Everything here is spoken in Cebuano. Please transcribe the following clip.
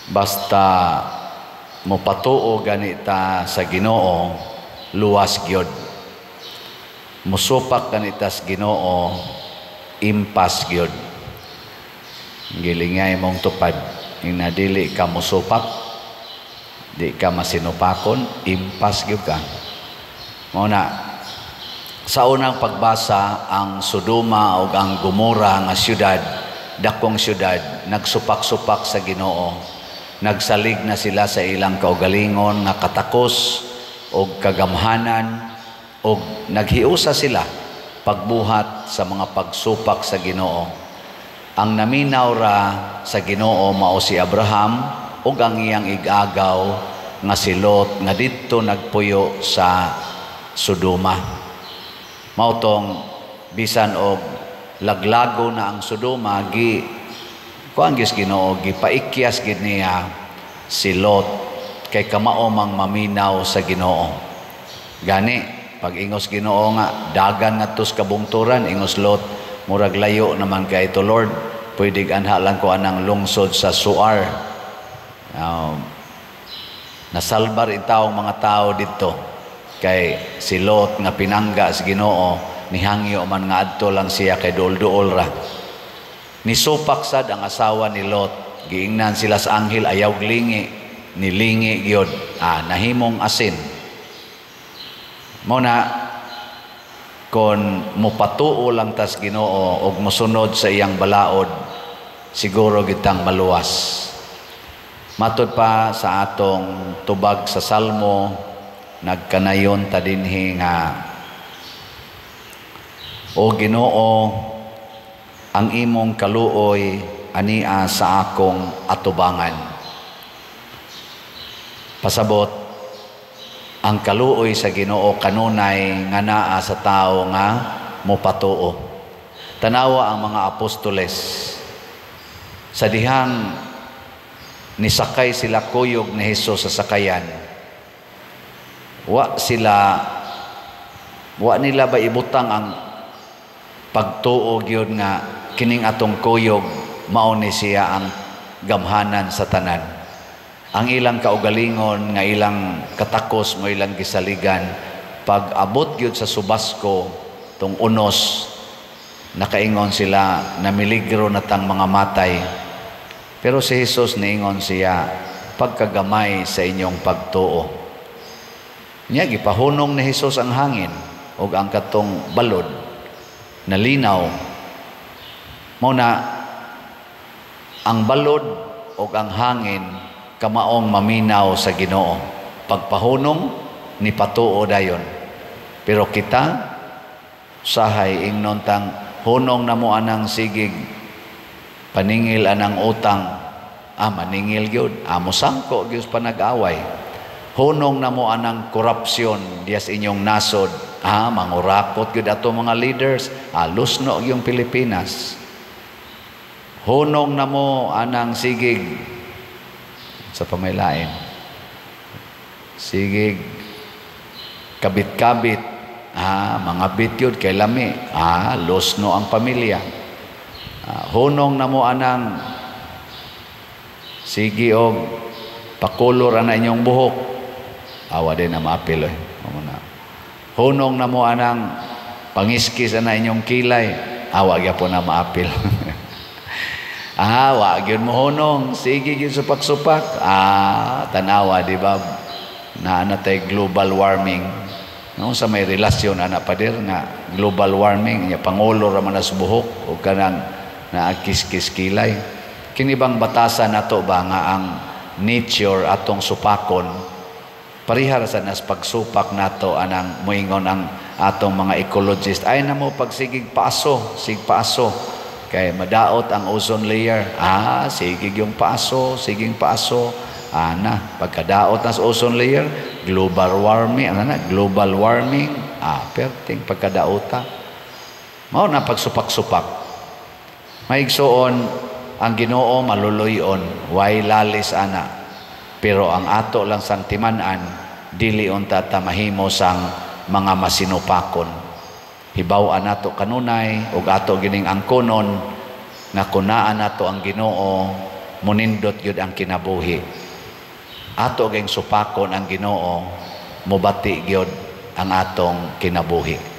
Basta mopatuo gani ta sa Ginoo, luwas gyud. Musupak gani ta sa Ginoo, impas gyud. Gilingay mong tupad, ing dili ka mosupak, di ka masinupakon, impas gyud ka. Mao na sa unang pagbasa, ang Sodoma ug ang Gomora nga syudad, dakong syudad, nagsupak-supak sa Ginoo. Nagsalig na sila sa ilang kaugalingon nga katakos og kagamhanan og naghiusa sila pagbuhat sa mga pagsupak sa Ginoo. Ang naminaw ra sa Ginoo mao si Abraham ug ang iyang igagaw nga si Lot nga didto nagpuyo sa Sodoma. Mao tong bisan og laglago na ang Sodoma, gi kuan gyud Ginoo, gipaikyas gid niya si Lot kay kamao mang maminaw sa Ginoo. Gani pag ingos Ginoo nga dagan ngadto sa kabungturan, ingos Lot, "Murag layo naman kay ito, Lord, pwede anha lang ko anang lungsod sa Zoar." Nasalbar intawong mga tao didto kay si Lot nga pinangga sa Ginoo, nihangyo man nga adto lang siya kay duol-duol ra. Nisupak sad ang asawa ni Lot. Giingnan sila sa anghel, "Ayaw lingi." Nilingi gyud. Nahimong asin. Mao na kon mopatuo lang tas Ginoo og mosunod sa iyang balaod, siguro gitang maluwas. Matod pa sa atong tubag sa Salmo, nagkanayon ta dinhi nga, "O Ginoo, ang imong kaluoy ania sa akong atubangan." Pasabot, ang kaluoy sa Ginoo kanunay nga naa sa tawo nga mopatuo. Tanawa ang mga apostoles. Sa dihang nisakay sila kuyog ni Hesus sa sakayan, wa nila ba ibutang ang pagtuo gyud nga kining atong kuyog mao ni siya ang gamhanan sa tanan. Ang ilang kaugalingon nga ilang katakos mo ilang gisaligan. Pag abot gyud sa subasko tong unos, nakaingon sila, "Namiligro na tang mga matay." Pero si Jesus, niingon siya, "Pagkagamay sa inyong pagtuo." Nya gipahunong ni Jesus ang hangin ug ang katong balod nalinaw. Mao na ang balod ug ang hangin kamaong maminaw sa Ginoo. Pagpahunong, ni patuo dayon. Pero kita sahay ingnon tang hunong namo anang sigig paningil anang utang, maningil gyud, amo sangko gyud panag-away. Hunong namo anang korupsyon dias inyong nasod, mangurakot gyud ato mga leaders, lusno yung Pilipinas. Hunong namo anang sigig sa pamaylain, sigig kabit-kabit, mga bityod kay lami, lusno ang pamilya. Hunong namo anang sige og pakulor ana inyong buhok, awa din na maapil eh. Na. Hunong namo anang pangiskis ana inyong kilay, awa gyapon na maapil. Wa gyud mo hunong, sige gyud supak-supak. Tanawa, di ba? Naa na tay global warming. No, sa may relasyon ana, pader, nga global warming nya pangulo ra man sa buhok o kanang naakiskis kilay. Kini bang batasan nato ba nga ang nature atong supakon, parihar sa nas pagsupak nato anang moingon ang atong mga ecologist, ay na mo pagsigig paaso, sig paaso kay madaot ang ozone layer. Sigig yung paaso, siging paaso ana, pagkadaot na sa ozone layer, global warming, ano na, global warming, perting pagkadaota. Mao na pagsupak-supak. Maigsuon, ang Ginoo maluluyon, way lalis ana. Pero ang ato lang sang timan-an, dili unta ta mahimo sang mga masinupakon. Hibaw-an nato kanunay ug ato gining angkonon nga kunaan nato ang Ginoo. Munindot gyud ang kinabuhi. Ato gyud supakon ang Ginoo, mubati gyud ang atong kinabuhi.